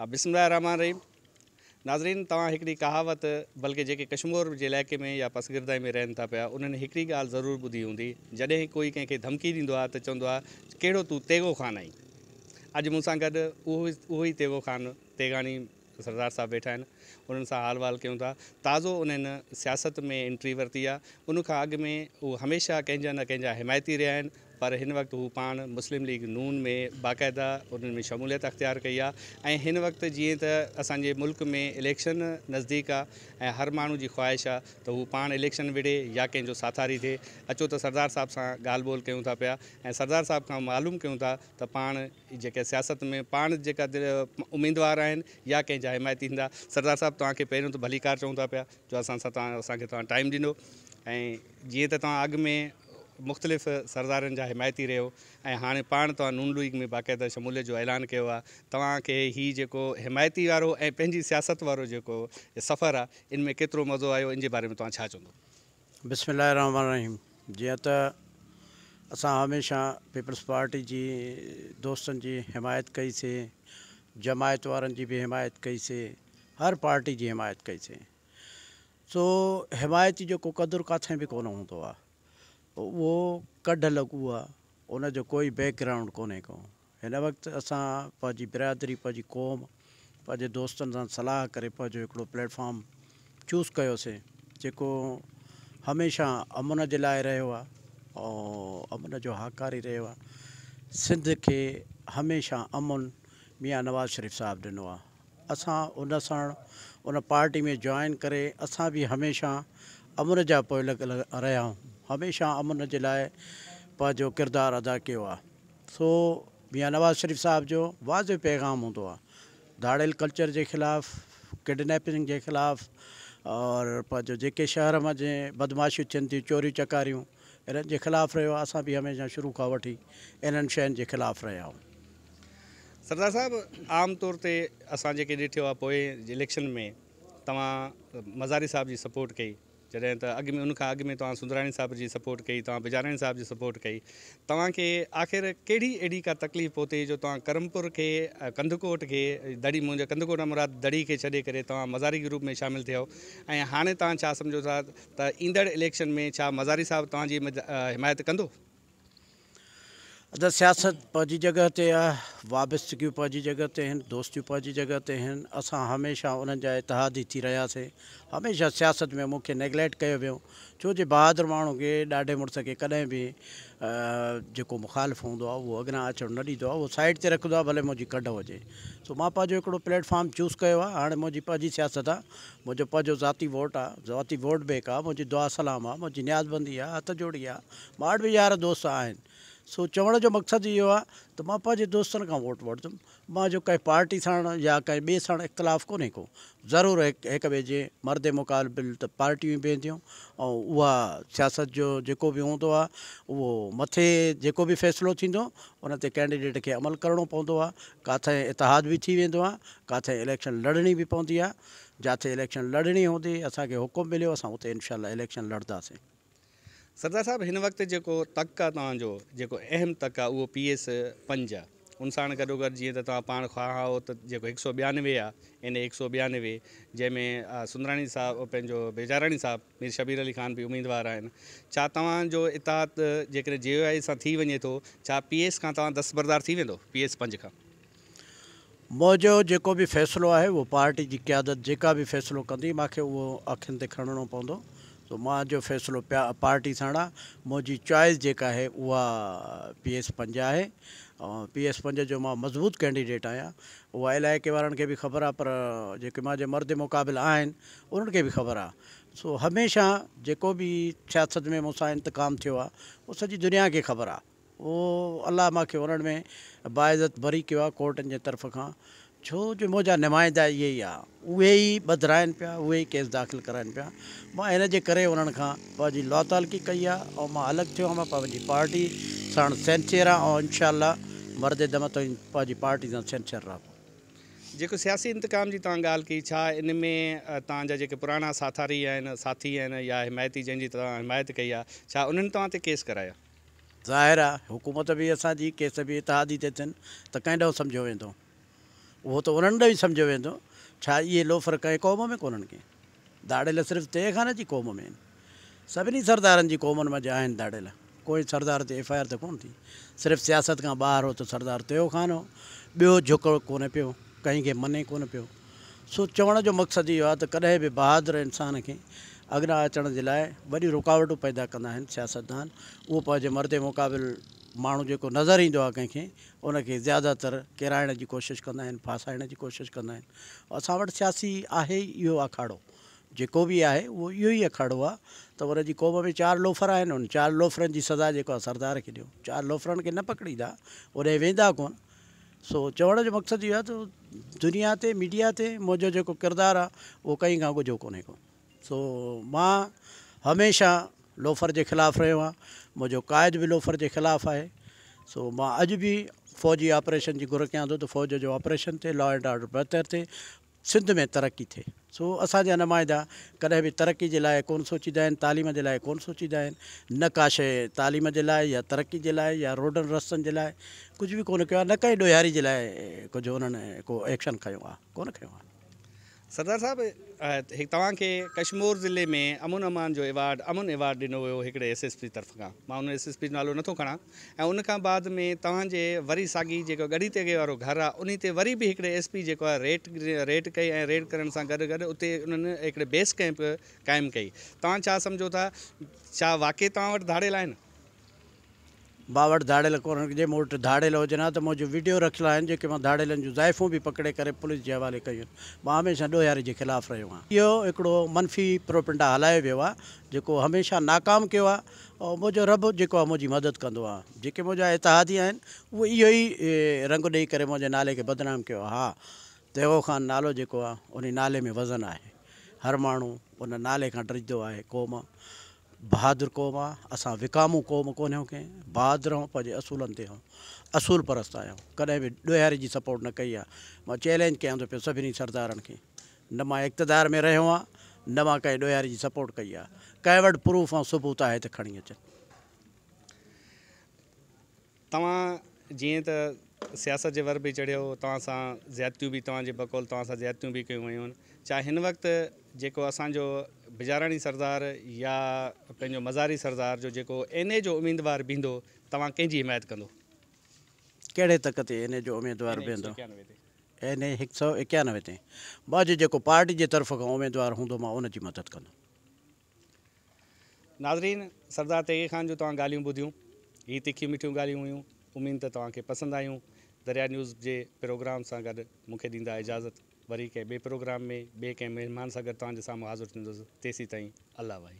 بسم الله الرحمٰن الرحيم ناظرين توهان هڪڙي ڪهاوت بلڪه جيڪي ڪشمور جي علائقي ۾ يا پسگردائي ۾ رهن ٿا پيا انهن هڪڙي ڳالهه ضرور ٻڌي هوندي جڏهن ڪوئي ڪنهن کي ڌمڪي ڏيندو آهي ته چوندو آهي ڪهڙو تون تيغو خان آهين اڄ مون سان گڏ اهو ئي تيغو خان تيغاڻي سردار صاحب ويٺا آهن انهن سان حال وحال ڪيون ٿا تازو انهن سياست ۾ انٽري ورتي آهي ان کان اڳ ۾ هو هميشه ڪنهن جا نه ڪنهن جا حمايتي رهيا آهن پر هن وقت هو پاڻ مسلم ليگ نون ۾ باقاعده انهن ۾ شموليت اختيار ڪئي آهي ۽ هن وقت جيئن ته اسان جي ملڪ ۾ اليڪشن نزديڪ آهي ۽ هر ماڻهو جي خواهش آهي ته هو پاڻ اليڪشن وڙهي يا ڪنهن جو ساٿاري ٿئي اچو ته سردار صاحب سان ڳالهه ٻولهه ڪيون ٿا پيا ۽ سردار صاحب کان معلوم ڪيون ٿا ته پاڻ جيڪي سياست ۾ پاڻ جيڪا اميدوار آهن يا ڪنهن جا حمايتي ٿيندا. سردار صاحب توهان کي پهريون ته ڀليڪار چئون ٿا پيا جو اسان سان توهان اسان کي توهان ٽائيم ڏنو ۽ جيئن ته توهان اڳ ۾ مختلف سردارن جا حمايتي رهيو ۽ هاڻي پاڻ توهان نون ليگ ۾ باقاعده شموليت جو اعلان ڪيو آهي توهان کي هي جيڪو حمايتي وارو ۽ پنهنجي سياست وارو جيڪو سفر آهي ان ۾ ڪيترو مزو آيو ان جي باري ۾ توهان ڇا چوندو؟ بسم الله الرحمٰن الرحيم جيئن ته اسان هميشه پيپلز پارٽي جي دوستن جي حمايت ڪئي سي جماعت وارن جي به حمايت ڪئي سي هر پارٽي جي حمايت ڪئي سي سو حمايتي جو ڪو قدر ڪاٿي به ڪونه هوندو آ اهو ڪڍ لڳو آ ان جو ڪوئي بيڪ گرائونڊ ڪونهي ڪو هن وقت اسان پنهنجي برادري، پنهنجي قوم، پنهنجي دوستن سان صلاح ڪري پنهنجو هڪڙو پليٽ فارم چوز ڪيوسين جيڪو هميشه امن جي لاء رهيو آهي ۽ امن جو هاڪاري رهيو آهي. سنڌ کي هميشه امن ميان نواز شريف صاحب ڏنو آهي. اسان ان ساڻ ان پارٽي ۾ جوائن ڪري اسان به هميشه امن جا پوئلڳ رهيا آهيون. هميشه امن جي لاء پنهنجو ڪردار ادا ڪيو آهي. سو ميان نواز شريف صاحب جو واضح پيغام هوندو آهي ڌاڙيل ڪلچر جي خلاف، ڪڊنيپنگ جي خلاف اور پنهنجو جيڪي شهر مان جي بدمعاشيون ٿين ٿيون چوريون چڪاريون انهن جي خلاف رهيو آهي اسان به هميشه شروع کان وٺي انهن شين جي خلاف رهيا آهيون. سردار صاحب عام طور تي اسان جيڪي ڏٺو آهي پوئين اليڪشن ۾ توهان مزاري صاحب جي سپورٽ ڪئي جڏهن ته اڳ ۾ ان کان اڳ ۾ توهان سندراڻي صاحب جي سپورٽ ڪئي، توهان بجاراڻي صاحب جي سپورٽ ڪئي، توهان کي آخر ڪهڙي اهڙي ڪا تڪليف پهتي جو توهان ڪرمپور کي، ڪنڌڪوٽ کي، دڙي منهنجو ڪنڌڪوٽ مان مراد دڙي کي ڇڏي ڪري توهان مزاري گروپ ۾ شامل ٿيا ۽ هاڻي توهان ڇا سمجهو ٿا ته ايندڙ اليڪشن ۾ ڇا مزاري صاحب توهان جي حمايت ڪندو؟ ادا سياست پنهنجي جڳهه تي آ، وابستگيون پنهنجي جڳهه تي هن، دوستيون پنهنجي جڳهه تي هن، اسان هميشه انهن جا اتحادي ٿي رهياسين، هميشه سياست ۾ مون کي نيگليڪٽ ڪيو ويو، ڇو جي بهادر ماڻهو کي ڏاڍي مڙس کي ڪڏهن به جيڪو مخالف هوندو آ اهو اڳران اچڻ نه ڏيندو آ، اهو سائيڊ تي رکندو آ ڀلي منهنجي ڪڍ هجي، سو مان پنهنجو هڪڙو پليٽ فارم چوز ڪيو آ، هاڻي منهنجي پنهنجي سياست آ، منهنجو پنهنجو ذاتي ووٽ آ، ذاتي ووٽ بينڪ آ، منهنجي دعا سلام آ، منهنجي نيازبندي آ، هٿ جوڙي آ، مان وٽ به يار دوست آهن سو چوڻ جو مقصد اهو آهي ته مان پنهنجي دوستن کان ووٽ وٺندم مان جو ڪنهن پارٽي ساڻ يا ڪنهن ٻئي ساڻ اختلاف ڪونهي ڪو ضرور هڪ ٻئي جي مرد مقابل ته پارٽيون ئي بيهنديون ۽ اها سياست جو جيڪو به هوندو آهي اهو مٿي جيڪو به فيصلو ٿيندو ان تي ڪينڊيڊيٽ کي عمل ڪرڻو پوندو آهي ڪاٿي اتحاد به ٿي ويندو آهي ڪاٿي اليڪشن لڙڻي به پوندي آهي جاٿي اليڪشن لڙڻي هوندي اسان کي حڪم مليو اسان اتي انشاء الله اليڪشن لڙنداسين. سردار صاحب هن وقت جيڪو تڪ آ توهان جو جيڪو اهم تڪ آ اهو پي ايس پنج آ ان ساڻ گڏو گڏ جيئن ته توهان پاڻ خواهان آهو ته جيڪو هڪ سو ٻيانوي آ اين اي هڪ سو ٻيانوي جنهن ۾ سندراڻي صاحب پنهنجو بيجاراڻي صاحب مير شبير علي خان به اميدوار آهن ڇا توهان جو اتحاد جيڪڏهن جي يو آء سان ٿي وڃي ٿو ڇا پي ايس کان توهان دستبردار ٿي ويندو پي ايس پنج کان. منهنجو جيڪو به فيصلو آهي اهو پارٽي جي قيادت جيڪا به فيصلو ڪندي مان کي اهو اکين تي کڻڻو پوندو سو مان جو فيصلو پارٽي ساڻ آ منهنجي چوائس جيڪا آهي اها پي ايس پنج آهي ۽ پي ايس پنج جو مان مضبوط ڪينڊيڊيٽ آهيان اها علائقي وارن کي به خبر آ پر جيڪي مان جي مرد مقابل آهن انهن کي به خبر آ سو هميشه جيڪو به سياست ۾ مون سان انتقام ٿيو آ اهو سڄي دنيا کي خبر آ. اهو الله مان کي انهن ۾ باعزت بري ڪيو آهي ڪورٽن جي طرف کان ڇو جو منهنجا نمائندا اهي ئي آ اهي ئي ٻڌرائن پيا اهي ئي ڪيس داخل ڪرائن پيا مان ان جي ڪري انهن کان پنهنجي لاتعلقي ڪئي آ ۽ مان الڳ ٿيو آهيان مان پنهنجي پارٽي ساڻ سينسيئر آهيان ۽ انشاء الله مرندي دم تائين پنهنجي پارٽي سان سينسيئر رهبو. جيڪو سياسي انتقام جي توهان ڳالهه ڪئي ڇا ان ۾ توهان جا جيڪي پراڻا ساٿاري آهن ساٿي آهن يا حمايتي جنهن جي توهان حمايت ڪئي آ ڇا انهن توهان تي ڪيس ڪرايا؟ ظاهر آ حڪومت به اسان جي، ڪيس به اتحادي تي ٿين ته ڪنهن ڏانهن سمجهيو ويندو. اهو ته انهن ڏانهن ئي سمجهيو ويندو. ڇا اهي لوفر ڪنهن قوم ۾ ڪونهن ڪي؟ ڌاڙيل صرف تيغ خان جي قوم ۾ آهن. سڀني سردارن جي قومن منجهه آهن ڌاڙيل. ڪوئي سردار تي ايف I R ته ڪونه ٿي. صرف سياست کان ٻاهر هو ته سردار تيغ خان هو. ٻيو جهڪ ڪونه پيو. ڪنهن کي مني ڪونه پيو. سو چوڻ جو مقصد اهو آهي ته ڪڏهن به بهادر انسان کي اڳنا اچڻ جي لاء وڏيون رڪاوٽون پيدا ڪندا آهن سياستدان. اهو پنهنجي مرد مقابل ماڻهو جيڪو نظر ايندو آهي ڪنهن کي ان کي زياده تر ڪيرائڻ جي ڪوشش ڪندا آهن، ڦاسائڻ جي ڪوشش ڪندا آهن. اسان وٽ سياسي آهي ئي اهو آکاڙو. جيڪو به آهي اهو اهو ئي آکاڙو آهي ته ان جي قوم ۾ چار لوفر آهن، ان چار لوفرن جي سزا جيڪو آهي سردار کي ڏيو. چار لوفرن کي نه پڪڙيندا اوڏانهن ويندا ڪونه. سو چوڻ جو مقصد اهو آهي ته دنيا تي ميڊيا تي منهنجو جيڪو ڪردار آهي اهو ڪنهن کان ڳجهو ڪونهي ڪو. سو مان هميشه لوفر جي خلاف رهيو آهيان، منهنجو قائد به لوفر جي خلاف آهي، سو مان اڄ به فوجي آپريشن جي گهر ڪيان ٿو ته فوج جو آپريشن ٿئي، لا اينڊ آرڊر بهتر ٿئي، سنڌ ۾ ترقي ٿئي. سو اسان جا نمائندا ڪڏهن به ترقي جي لاء ڪونه سوچيندا آهن، تعليم جي لاء ڪونه سوچيندا آهن، نه ڪا شيء تعليم جي لاء يا ترقي جي لاء يا روڊن رستن جي لاء ڪجهه به ڪونه ڪيو آهي، نه ڪنهن ڏوهاري جي لاء ڪجهه انهن ڪو ايڪشن کنيو آهي، ڪونه کنيو آهي. سردار صاحب توهان کي ڪشمور ضلعي ۾ امن امان جو ايوارڊ امن ايوارڊ ڏنو ويو هڪڙي ايس ايس پي طرف کان مان ان ايس ايس پي جو نالو نٿو کڻان ۽ ان کان بعد ۾ توهان جي وري ساڳي جيڪو ڳڙهي تيغي وارو گهر آهي انهي تي وري به هڪڙي ايس پي جيڪو آهي ريٽ ريڊ ڪئي ۽ ريڊ ڪرڻ سان گڏ گڏ اتي انهن هڪڙي بيس ڪئمپ قائم ڪئي توهان ڇا سمجهو ٿا ڇا واقعي توهان وٽ ڌاڙيل آهن؟ مان وٽ ڌاڙيل ڪونهن، جي مون وٽ ڌاڙيل هجن ها ته منهنجون وڊيو رکيل آهن جيڪي مان ڌاڙيلن جون زائفون به پڪڙي ڪري پوليس جي حوالي ڪيون آهن. مان هميشه ڏوهياري جي خلاف رهيو آهيان. اهو هڪڙو منفي پروپينڊا هلايو ويو آهي جيڪو هميشه ناڪام ڪيو آهي ۽ منهنجو رب جيڪو آهي منهنجي مدد ڪندو آهي. جيڪي منهنجا اتحادي آهن اهي اهو ئي رنگ ڏئي ڪري منهنجي نالي کي بدنام ڪيو آهي. ها تيغو خان نالو جيڪو آهي انهي نالي ۾ وزن آهي. هر ماڻهو ان نالي کان ڊڄندو آهي. قوم بهادر قوم آ، اسان وڪامو قوم ڪونهيون ڪنهن، بهادر آهيون پنهنجي اصولن تي آهيون، اصول پرست آهيون، ڪڏهن به ڏوهياري جي سپورٽ نه ڪئي آ، مان چئلينج ڪيان ٿو پيو سڀني سردارن کي، نه مان اقتدار ۾ رهيو آهيان نه مان ڪنهن ڏوهياري جي سپورٽ ڪئي آ، ڪنهن وٽ پروف ۽ ثبوت آهي ته کڻي اچن. توهان جيئن ته سياست جي ور به چڙهيو، توهان سان زيادتيون به توهان جي بقول توهان سان زيادتيون به ڪيون ويون آهن، ڇا هن وقت جيڪو اسان جو بجاراڻي سردار يا پنهنجو مزاري سردار جو جيڪو اين اي جو اميدوار بيهندو توهان ڪنهن جي حمايت ڪندو؟ ڪهڙي تڪ تي اين اي جو اميدوار بيهندو؟ اين اي 191 تي. مان جيڪو پارٽي جي طرف کان اميدوار هوندو مان ان جي مدد ڪندم. ناظرين سردار تيغي خان جون توهان ڳالهيون ٻڌيون هي تکيون مٺيون ڳالهيون هيون اميد ته توهان کي پسند آيون دريا نيوز جي پروگرام سان گڏ مون کي ڏيندا اجازت وري ڪنهن ٻئي پروگرام ۾ ٻئي ڪنهن مهمان سان گڏ توهان جي سامهون حاضر ٿيندس تيسين تائين الله واهي.